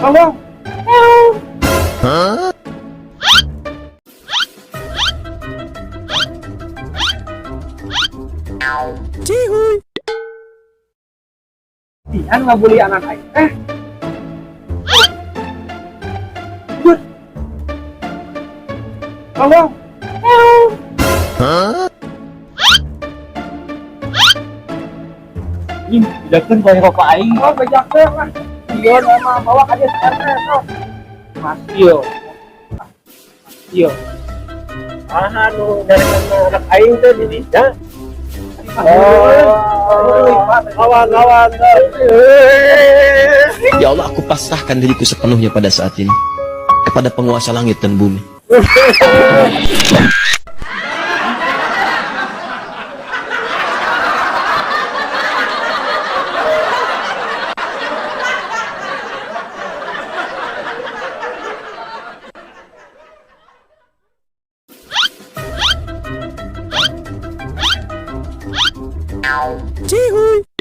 Tolong. Huh? Cihuy. Dian ngabully anak aing. Eh. Gut. Tolong. Huh? Ih, bejakeun ku bapak aing. Oh, bejakeun lah. Iya, nama bawa ka dieu RT sok. Masih. Iya. Ah, nu dari anak aing teh di dinya. Oh, Kawan, kawan. Ya Allah, aku pasrahkan diriku sepenuhnya pada saat ini kepada penguasa langit dan bumi. Cihuy.